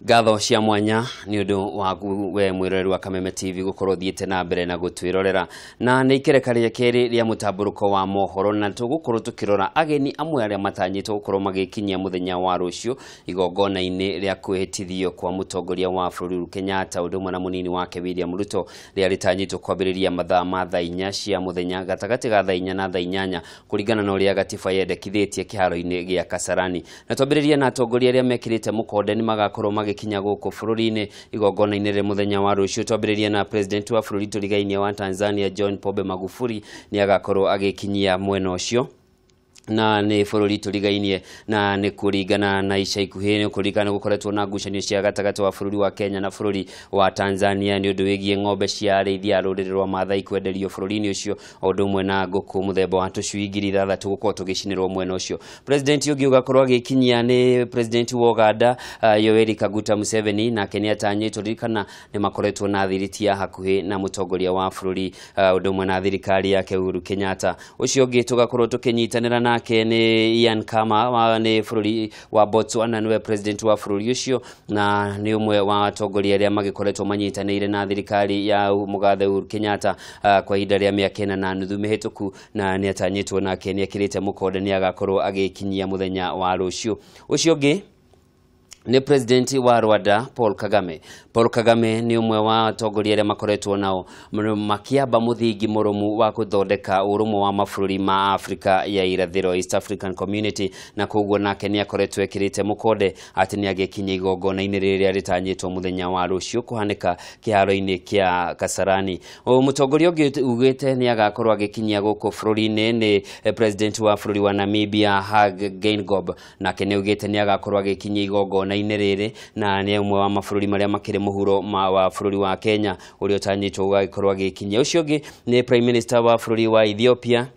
Ngatho cia mwanya nĩ ũndũ waku we mwĩroreri wa Kameme TV gũkorwo thiĩte na mbere na gũtwĩrorera, na nĩ ikereka rĩa kerĩ rĩa mũtambũrũko wa mohoro, na tũgũkorwo tũkĩrora ageni amwe arĩa matanyĩtwo gũkorwo magĩkinyia mũthenya wa rũciũ igongona-inĩ rĩa kwĩhĩtithio kwa mũtongoria wa bũrũri Uhuru Kenyatta ũndũ ũmwe na mũnini wake William Ruto, rĩrĩa rĩtanyĩtwo kwambĩrĩria mathaa ma thaa 4 cia mũthenya, gatagatĩ ga thaa 4 na thaa 8 kũringana na ũrĩa gatiba yendekithĩtie kĩharo-inĩ gĩa Kasarani. Na twambĩrĩrie na atongoria arĩa mekĩrĩte mũkonde nĩ magakorwo magĩkinya gũkũ bũrũri-inĩ igongona-inĩ rĩa mũthenya wa rũciũ. Twambĩrĩrie na president wa bũrũri tũrigainie wa Tanzania John Pombe Magufuli, nĩ agakorwo agĩkinyia mwena ũcio na nĩ bũrũri tũrigainie, na nĩ kũringana na ica ikuhĩ nĩ kũringana gũkoretwo na ngucanio cia gatagatĩ wa bũrũri wa Kenya na bũrũri wa Tanzania nĩ ũndũ wĩgiĩ ng'ombe cia arĩithi a rũrĩrĩ rwa Maathai kwenderio bũrũri-inĩ ũcio, o ũndũ ũmwe na ngũkũ mũthemba wa tũcui 6,000 gũkorwo tũgĩcinĩrwo mwena ũcio. President ũngĩ ũgakorwo agĩkinyia nĩ president wa Uganda Yoweri Kaguta Museveni, nake nĩ atanyĩtwo, ririkana nĩ makoretwo na thiriti ya hakuhĩ na mũtongoria wa bũrũri ũndũ ũmwe na thirikari yake Uhuru Kenyatta. Ũcio ũngĩ tũgakorwo tũkĩnyitanĩra nake nĩ Ian Khama wa nĩ bũrũri wa Botswana, nĩwe president wa bũrũri ũcio na nĩ ũmwe wa atongoria arĩa magĩkoretwo manyitanĩire na thirikari ya mũgathe Uhuru Kenyatta kwa ihinda rĩa mĩaka 4.5 mĩhĩtũku, na nĩ atanyĩtwo nake nĩ ekĩrĩte mũkonde nĩ agakorwo agĩkinyia mũthenya wa rũciũ. Ũcio ũngĩ nĩ president wa Rwanda Paul Kagame. Paul Kagame nĩ ũmwe wa atongoria arĩa makoretwo nao makĩamba mũthingi mũrũmu wa gũthondeka ũrũmwe wa mabũrũri ma Afrika ya irathĩro, East African Community, na koguo nake nĩ akoretwo ekĩrĩte mũkonde atĩ nĩ agĩkinya igongona-inĩ rĩrĩa rĩtanyĩtwo mũthenya wa rũciũ kũhanĩka kĩharo-inĩ kĩa Kasarani. Mũtongoria ũngĩ ugĩte nĩ agakorwo agĩkinyia gũkũ bũrũri-inĩ nĩ president wa bũrũri wa Namibia Hage Geingob, nake nĩ ugĩte nĩ agakorwo agĩkinyia igongona rĩrĩ, na nĩ ũmwe wa mabũrũri marĩa makĩrĩ mũhuro wa bũrũri wa Kenya ũrĩa ũtanyĩtwo gũgagĩkorwo agĩkinyia. Ũcio ũngĩ nĩ prime minister wa bũrũri wa Ethiopia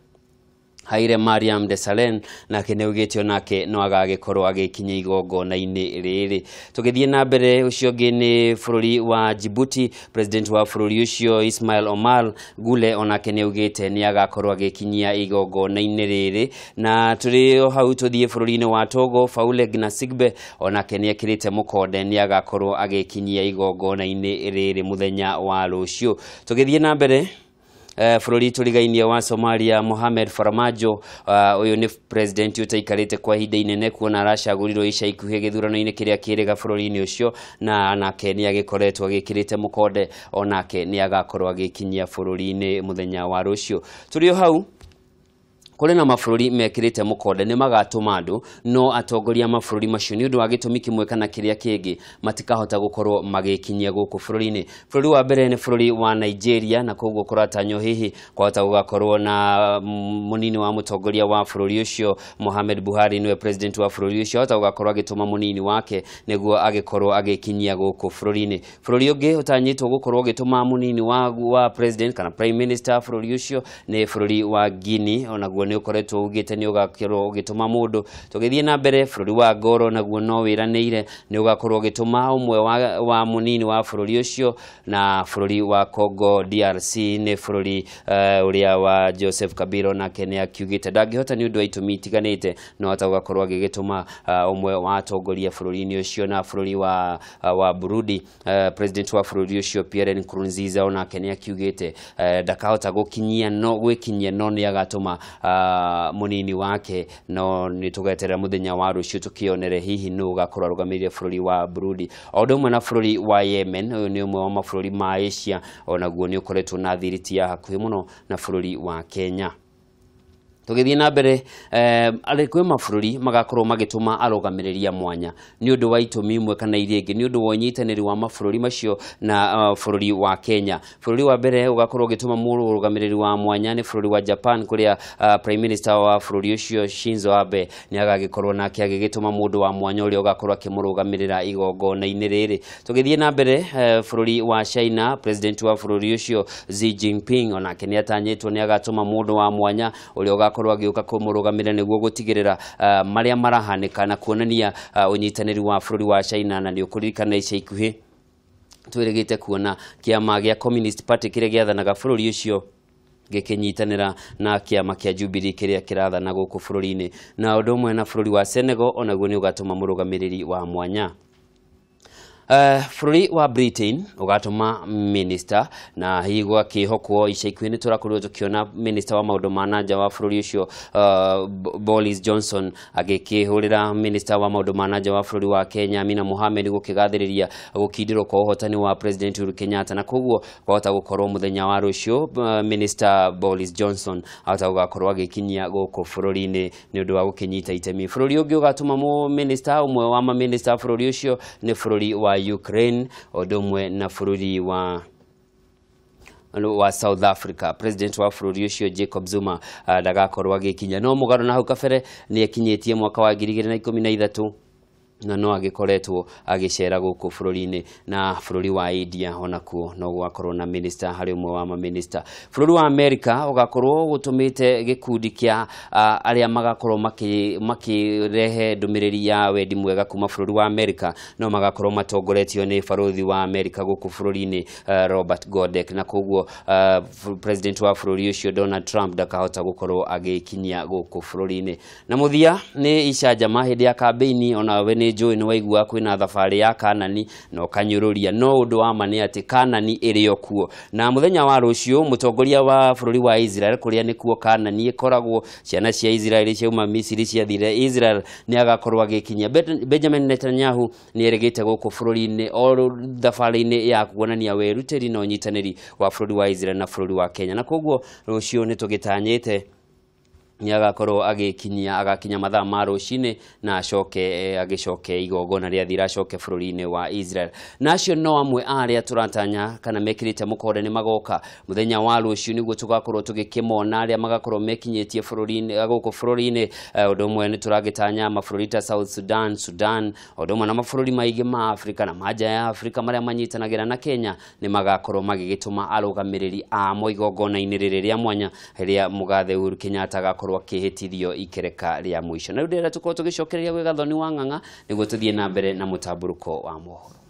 Haile Mariam Desalegn, nake nĩ augĩte onake no agagĩkorwo agĩkinya igongona-inĩ rĩrĩ. Tũgĩthiĩ na mbere, ũcio ũngĩ nĩ bũrũri wa Djibouti, president wa bũrũri ũcio Ismail Omar Guelleh onake nĩ augĩte nĩ agakorwo agĩkinyia igongona-inĩ rĩrĩ. Na tũrĩ o hau tũthiĩ bũrũri-inĩ wa Togo, Faure Gnassingbe onake nĩ ekĩrĩte mũkonde nĩ agakorwo agĩkinyia igongona-inĩ rĩrĩ mũthenya wa rũciũ. Tũgĩthiĩ na mbere, bũrũri tũrigainie wa Somalia Mohamed Farmajo, ũyũ nĩ president ũtaikarĩte kwa ihinda inene kuona aracagũrirwo ica ikuhĩ gĩthurano-inĩ kĩrĩa kĩrĩga bũrũri-inĩ ũcio, na nake nĩ agĩkoretwo agĩkĩrĩte mũkonde onake nĩ agakorwo agĩkinyia bũrũri-inĩ mũthenya wa rũciũ. Tũrĩ o hau kũrĩ na mabũrũri mekĩrĩte mũkonde nĩ magatũma andũ, no atongoria mabũrũri macio nĩ ũndũ wa gĩtũmi kĩmwe kana kĩrĩa kĩngĩ matikahota gũkorwo magĩkinyia gũkũ bũrũri-inĩ. Bũrũri wa mbere nĩ bũrũri wa Nigeria, na koguo kũratanywo hihi kwahota gũgakorwo na mũnini wa mũtongoria wa bũrũri ũcio Mohamed Buhari, nĩwe president wa bũrũri ũcio, ahota gũgakorwo agĩtũma mũnini wake nĩguo agĩkorwo agĩkinyia gũkũ bũrũri-inĩ. Bũrũri ũngĩ ũtanyĩtwo gũkorwo ũgĩtũma mũnini wa president kana prime minister bũrũri ũcio nĩ bũrũri wa Guinea, onaguo nĩ ũkoretwo ugĩte nĩ ũgakorwo ũgĩtũma mũndũ. Tũgĩthiĩ na mbere, bũrũri wa Goro naguo no wĩranĩire nĩ ũgakorwo ũgĩtũma ũmwe wa mũnini wa bũrũri ũcio, na bũrũri wa Congo DRC nĩ bũrũri ũrĩa wa Joseph Kabila nake nĩ akiugĩte ndangĩhota nĩ ũndũ wa itũmi itiganĩte, no hata gũgakorwo agĩgĩtũma ũmwe wa atongoria bũrũri-inĩ ũcio. Na bũrũri wa Burundi, president wa bũrũri ũcio Pierre Nkurunziza onake nĩ akiugĩte ndakahota gũkinyia no gwĩkinyia, no nĩ agatũma mũnini wake, no nĩ tũgeterera mũthenya wa rũciũ tũkĩonere hihi nũ ũgakorwo arũgamĩrĩire bũrũri wa Burundi. O ũndũ ũmwe na bũrũri wa Yemen, ũyũ nĩ ũmwe wa mabũrũri ma Asia, onaguo nĩ ũkoretwo na thiriti ya hakuhĩ mũno na bũrũri wa Kenya. Tũgĩthiĩ na mbere, kwĩ mabũrũri magakorwo magĩtũma arũgamĩrĩri a mwanya nĩ ũndũ wa itũmi imwe kana iria ingĩ, nĩ ũndũ wa ũnyitanĩri wa mabũrũri macio na bũrũri wa Kenya. Bũrũri wa mbere ũgakorwo ũgĩtũma mũrũgamĩrĩri wa mwanya nĩ bũrũri wa Japan, kũrĩa prime minister wa bũrũri ũcio Shinzo Abe nĩ agagĩkorwo nake agĩgĩtũma mũndũ wa mwanya ũrĩa ũgakorwo akĩmũrũgamĩrĩra igongona-inĩ rĩrĩ. Tũgĩthiĩ na mbere, bũrũri wa China, president wa bũrũri ũcio Xi Jinping onake nĩ atanyĩtwo nĩ agatũma mũndũ wa mwanya ũrĩa ũgakorwo agĩũka kũmũrũgamĩrĩra nĩguo gũtigĩrĩra marĩa marahanĩka na kuonania ũnyitanĩri wa bũrũri wa China. Na nĩ ũkũririkana ica ikuhĩ twĩrĩgĩte kuona kĩama gĩa Communist Party kĩrĩa gĩathanaga bũrũri ũcio gĩkĩnyitanĩra na kĩama kĩa Jubilee kĩrĩa kĩrathana gũkũ bũrũri-inĩ. Na ũndũ ũmwe na bũrũri wa Senegal onaguo nĩ ũgatũma mũrũgamĩrĩri wa mwanya. Bũrũri wa Britain ũgatũma minister, na hihi gwakĩhokwo ica ikuhĩ nĩ tũrakorirwo tũkĩona minister wa maũndũ ma na nja wa bũrũri ũcio, Boris Johnson, agĩkĩhũrĩra minister wa maũndũ ma na nja wa bũrũri wa Kenya Amina Mohamed gũkĩgathĩrĩria gũkindĩrwo kwa ũhotani wa President Uhuru Kenyatta, na koguo kwahota gũkorwo mũthenya wa rũciũ minister Boris Johnson ahota gũgakorwo agĩkinyia gũkũ bũrũri-inĩ nĩ ũndũ wa gũkĩnyita itemi. Bũrũri ũngĩ ũgatũma mũ minister ũmwe wa maminista bũrũri ũcio nĩ bũrũri wa Ukraine, ũndũ ũmwe na bũrũri wa South Africa. President wa bũrũri ũcio Jacob Zuma ndagakorwo agĩkinya, no mũgarũ na hau kabere nĩ akinyĩtie mwaka wa 2013 na no agĩkoretwo agĩcera gũkũ bũrũri-inĩ. Na bũrũri wa India onakuo no gũgakorwo na minister harĩ ũmwe wa maminista. Bũrũri wa America ũgakorwo gũtũmĩte gĩkundi kĩa arĩa magakorwo makĩrehe ndũmĩrĩri ya wendi mwega kuma bũrũri wa America, no magakorwo matongoretio nĩ barũthi wa America gũkũ bũrũri-inĩ, Robert Godek, na koguo president wa bũrũri ũcio Donald Trump ndakahota gũkorwo agĩkinyia gũkũ bũrũri-inĩ. Na mũthia nĩ icanjama hĩndĩ ya kambĩini, onawe nĩ njũĩ nĩ waigua kwĩna thabarĩ ya Kanani na ũkanyũrũria, no ũndũ wa ma nĩ atĩ Kanani ĩrĩ o kuo. Na mũthenya wa rũciũ mũtongoria wa bũrũri wa Israel, kũrĩa nĩkuo Kanani ĩkoragwo, ciana cia Israel ciauma Misiri ciathire Israel, nĩ agakorwo agĩkinyia. Benjamin Netanyahu nĩ erĩgĩte gũkũ bũrũri-inĩ o thabarĩ-inĩ ya kuonania wĩrutĩri na ũnyitanĩri wa bũrũri wa Israel na bũrũri wa Kenya, na koguo rũciũ nĩ tũgĩtanyĩte nĩ agakorwo agĩkinyia, agakinya mathaa ma rũcinĩ na acoke agĩcoke igongona rĩathira acoke bũrũri-inĩ wa Israel. Na acio no amwe a arĩa tũratanya kana mekĩrĩte mũkonde nĩ magoka mũthenya wa rũciũ, nĩguo tũgakorwo tũgĩkĩmona arĩa magakorwo mekinyĩtie bũrũri-inĩ gũkũ bũrũri-inĩ. Ũndũ ũmwe nĩ tũragĩtanya mabũrũri ta South Sudan, Sudan, ũndũ ũmwe na mabũrũri maingĩ ma Afrika na ma nja ya Afrika marĩa manyitanagĩra na Kenya nĩ magakorwo magĩgĩtũma arũgamĩrĩri amo igongona-inĩ rĩrĩ rĩa mwanya rĩa mũgathe Uhuru Kenyatta agakorwo akĩhĩtithio ikereka rĩa mũico. Na rĩu ndĩrenda tũkorwo tũgĩcokereria gwĩ Gathoni wa Ng'ang'a nĩguo tũthiĩ na mbere na mũtambũrũko wa mohoro.